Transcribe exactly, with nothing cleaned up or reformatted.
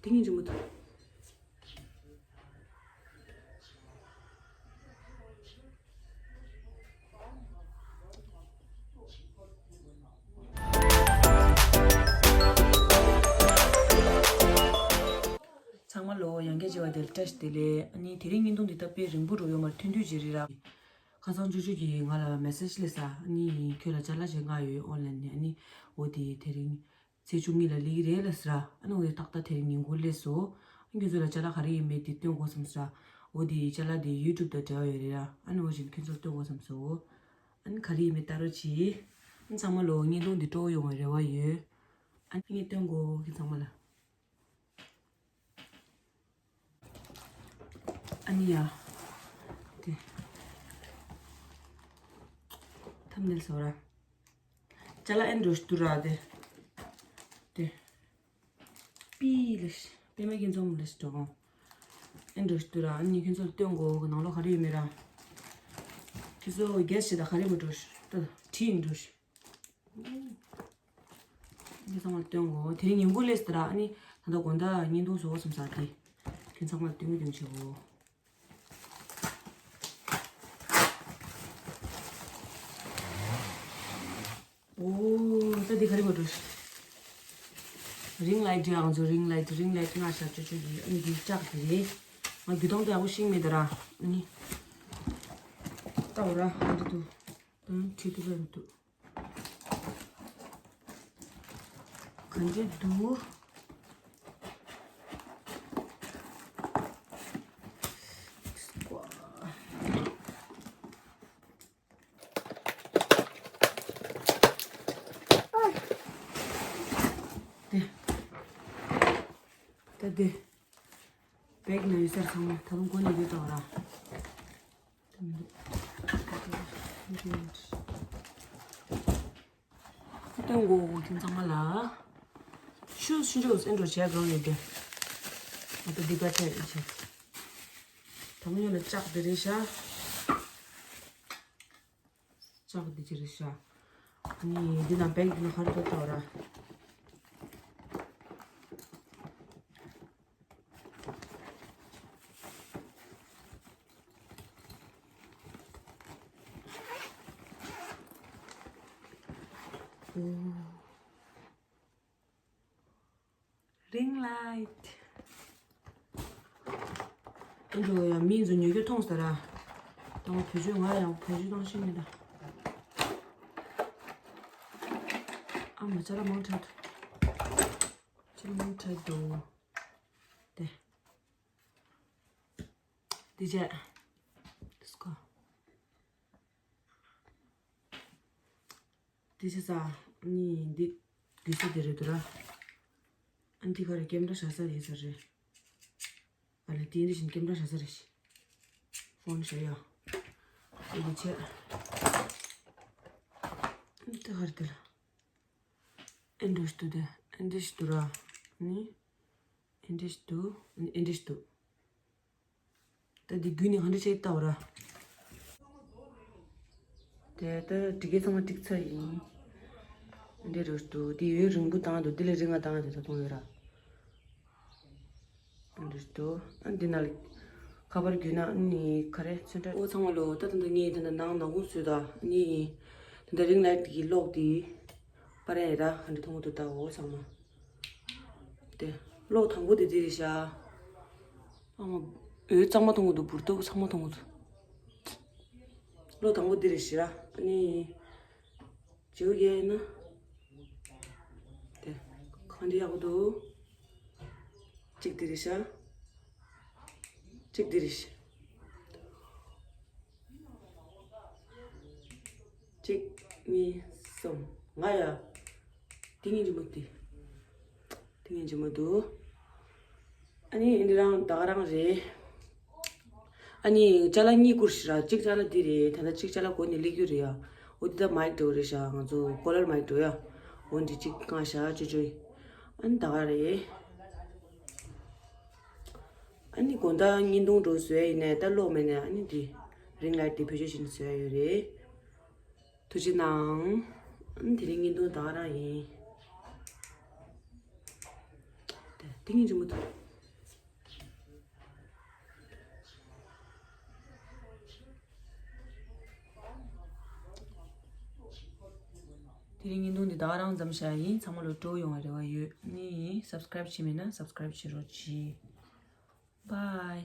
དེ་ངས་འཇུ་མི་ཐུབ། ཚང་མ་ལོ་ཡང་བསྐྱར་བྱས་པ་དེ་ལ་བཀྲ་ཤིས་བདེ་ལེགས། ཨ་ནི་དེ་རིང་བརྙན་ཐུང་འདི་ད་དཔེ་རིང་པོ་འགྲོ་ཡོད་མ་རེད། ཐུང་ཐུང་ཅིག་རེད་ར། ཁ་སང་ཅོ་ཅོ་གིས་ང་ལ་མེ་སེ་ཇི་སླེབས་ས། ཨ་ནི་ཁྱོད་ལ་ཅ་ལག་ཅིག་མངགས་ཡོད་ཨོན་ལན་ནས། ཨ་ནི་འོ་དེ་དེ་རིང་ཚེས་བཅུ་གཉིས་ལ་སླེབས་ཀྱི་རེད་ལབ་ཟེར་ར། ཨ་ནི་འོ་དེ་ཏག་ཏག་དེ་རིང་ཉིན་གུང་སླེབས་སོང་། ཨ་ནི་ཁྱོད་ཚོ་ལ་ཅ་ལག་ག་རེ་ཡིན་མིན་དེ་སྟོན་དགོས་བསམ་ཟེར་ར། འོ་དེ་ཅ་ལག་དེ་ཡུ་ཊུབ་དང་འབྲེལ་བ་ཡོད་རེད་ར། ཨ་ནི་འོ་བཞིན་ཁྱོད་ཚོར་སྟོན་དགོས་བསམ་སོང་། ཨ་ནི་ག་རེ་ཡིན་མིན་ལྟ་རོགས་གྱིས། ཨ་ནི་ཚང་མ་ལོ་བརྙན་ཐུང་འདི་སྤྲོ་བོ་ཡོང་བའི་རེ་བ་ཡོད། ཨ་ནི་ངས་སྟོན་དགོས་ཀྱི་ཚང་མ་ལ། ཨ་ནི་ཡ། དེ། ཐམ་ནེལ་བཟོ་ར། ཅ་ལག་ཨེ་འགྲོ་ཞིག་འདུག་ར་དེ། དེ། པི་ལེ་ཤི། པད་མ་ཁྱེད་ཚོ་མོ་ལེ་ཤི་འགྲོ་གོ། ཨེ་འགྲོ་ཞིག་འདུག་ར། ཨ་ནི་ཁྱེད་ཚོ་ལ་སྟོན་དགོས་གི། ནང་ལོགས་ག་རེ་ཡོད་མེད་ར། ཁྱེད་ཚོ་གེ་སི་བྱེད་ད་ག་རེ་མི་འགྲོ་ཞིག་ད་བྲིས་ཡིན་འགྲོ་ཞིག་འདི་ཚང་མ་སྟོན་གོ། དེ་རིང་ཉིན་གུང་སླེབས་སོང་ར། ཨ་ནི་ད་ལྟ་དགོང་དག་བརྙན་ཐུང་བཟོ་བསམ་ས་དེ། ཁྱོད་ཚང་མ་སྟོན་གི་སྟོན་བྱེད་གོ། ཨོ། ད་འདི་ག་རེ་བ་འགྲོ། རིང་ལའེ་ཊི་ཨང་ཚོ། རིང་ལའེ་ཊི། རིང་ལའེ་ཊི་ང་ཤར་ཅོ་ཅོ་གི། ཨ་ནི་འདི་ལྕགས་དེ་རེད། ང་རྒྱུ་སྟངས་དེ་ཡག་པོ་ཤེས་མེད་ད་ར། ཨ་ནི། ལྟ་བ་ར། ཨ་འདི་འདུག་ད་ཁྲིད་ཐུབ་པ་མི་འདུག་ག་འདྲ་འདུག་དེ། ད་དེ། བེག་ནང་ཡོད་ས་ཚང་མ་ད་དུང་གོན་ནས་ཡོད་དོ་ར། ད་མི་འདུག་སྟོན་དགོས་ཁྱིམ་ཚང་མ་ལ། ཤུ་ཤུ་ཤུ་ཨེ་འགྲོ་བྱས་གང་ཡོད་དེ། ང་ད་འདི་ག་ཆད་ཡིན་ཆད། ད་མོ་ཡོད་ལ་ལྕགས་དེ་རེད་ཤག་ལྕགས་འདི་ཅི་རེད་ཤག་ཨ་ནི་འདི་ན་བེག་འདི་ན་ཧར་ཏོ་ཏོ་ར། ཨོ། རིང་ལའེ་ཊི། ཨེ་འགྲོ་ཡ། མི་ཚོ་ཉོ་རྒྱུ་མཐོང་ས་ར། ད་བོད་ཆོས། ང་ཡང་བོད་ཆོས་གཏོང་ཤེས་མེད་ད། ཨ་མ་ཅ་ལག་མང་དྲགས་འདུག་ཅ་ལག་མང་དྲགས་འདུག་དེ། དེ་བྱས། དེ་སྐོར། དེ་བྱས་ས། ནི་འདི་དགོས་ས་དེ་རེད་འདུག་ར། ཨ་འདི་ག་རེ། ཀེམ་ར་བཞག་ས་རེད་ས་རེད། ཨ་ལེ་དེ་འདི་བཞིན་ཀེམ་ར་བཞག་ས་རེད་ཤི། ཕོན་བཞག་ཡ། དེ་འདི་བྱས། ཨ་འདི་ག་རེ་དེ་ལ། ཨེ་འགྲོ་ཞིག་འདུག་དེ། ཨེ་འདི་ཞིག་འདུག་ར། ནི། ཨེ་འདི་ཞིག་འདུག་ཨེ་འདི་ཞིག་འདུག་ད་འདི་བརྒྱུད་ནས་ག་འདྲ་བྱས་ལྟ་བ་ར། དེ་ལྟར་སྒྲིག་གི་ཚང་མ་སྒྲིག་ཚར་ཡིན། འདི་རུ་འདུག་འདི་ཡུན་རིང་པོ་བཏང་འདུག་འདི་ལས་རིང་ང་བཏང་འདུག་ད་གཏོང་ཡོད་ར། འདི་རུ་འདུག་ཨ་འདི་ན་ལ་ཁ་པར་བརྒྱུད་ན་ནི་ག་རེ་ཚོན་ཁྲ། ཨོ་ཚང་མ་ལོ། ད་ད་ད་ངས་ད་ད་ནང་ནང་ཁུངས་བཟོས་ད་ནི། ད་ད་རིང་ལའེ་ཊི་གི་གློག་འདི་པར་ཡིན་ར། ཧ་འདྲ་མཐོང་གི་འདུག་ད་འོ་ཚང་མ། དེ། གློག་དང་པོ་དེ་འདི་རེད་ཤག་ཨ་མ། འོད་གཙང་མ་མཐོང་གི་འདུག་འབུར་ཏོག་ཚང་མ་མཐོང་གི་འདུག་གློག་དང་པོ་འདི་རེད་ཤག་ཨ་ནི། བྱེའུ་རྒྱལ་ཡིན་ན། དེ། གང་འདྲ་ཡག་པོ་འདུག་གཅིག་འདི་རེད་ཤག་གཅིག་འདི་རེད་ཤག་གཅིག་གཉིས། གསུམ། ལྔ་ཡ། དེ་ངའི་འཇིམ་པོ་དེ། དེ་ངའི་འཇིམ་པོ་འདུག་ཨ་ནི་འདི་རང་ད་ག་རང་རེད། ཨ་ནི་ཅ་ལག་གཉིས་བསྐུར་ཤག་ར། གཅིག་ཅ་ལག་འདི་རེད། ད་ལྟ་གཅིག་ཅ་ལག་གོན་ནས་སླེབས་རྒྱུ་རེད་ཡ། འོ་འདི་ད་མའིག་འདྲ་བོ་རེད་ཤག་ང་ཚོ་ཀོ་ལར་མའིག་འདྲ་བོ་ཡ། འོ་འདི་གཅིག་བཀང་ཤག་ཅོ་ཅོ་ཡིས། ཨ་ནི་ད་ག་རེད། ཨ་ནི་དགོང་དག་བརྙན་ཐུང་འདྲ་བོ་བཟོ་ཡ་ཡིན་ནའི་ད་གློག་མེད་ནའི་ཨ་ནི་འདི་རིང་ལའེ་ཊི་འདི་བེད་སྤྱོད་བྱས་ནས་བཟོ་ཡ་ཡོད་རེད། ཐུགས་རྗེ་གནང་། ཨ་ནི་དེ་རིང་བརྙན་ཐུང་ད་ག་རང་ཡིན། དེ། དེ་ངས་འཇུ་མི་ཐུབ། དེ་རིང་བརྙན་ཐུང་འདི་ད་ག་རང་ཙམ་བཞག་ཡིན། ཚང་མ་ལོ་སྤྲོ་ཡོང་བའི་རེ་བ་ཡོད། ནི་subscribe བྱས་མེད་ན་subscribe བྱེད་རོགས་གྱིས། Bye.